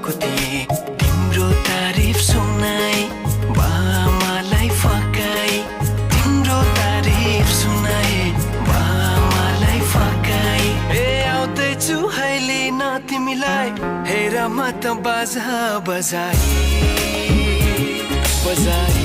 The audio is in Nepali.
आएको थिएँ तिम्रो तारिफ सुनाई बामालाई फकाई तिम्रो तारिफ सुनाई बामालाई फकाई ए आउँदैछु अहिले न तिमीलाई हेर म त बाजा बजाई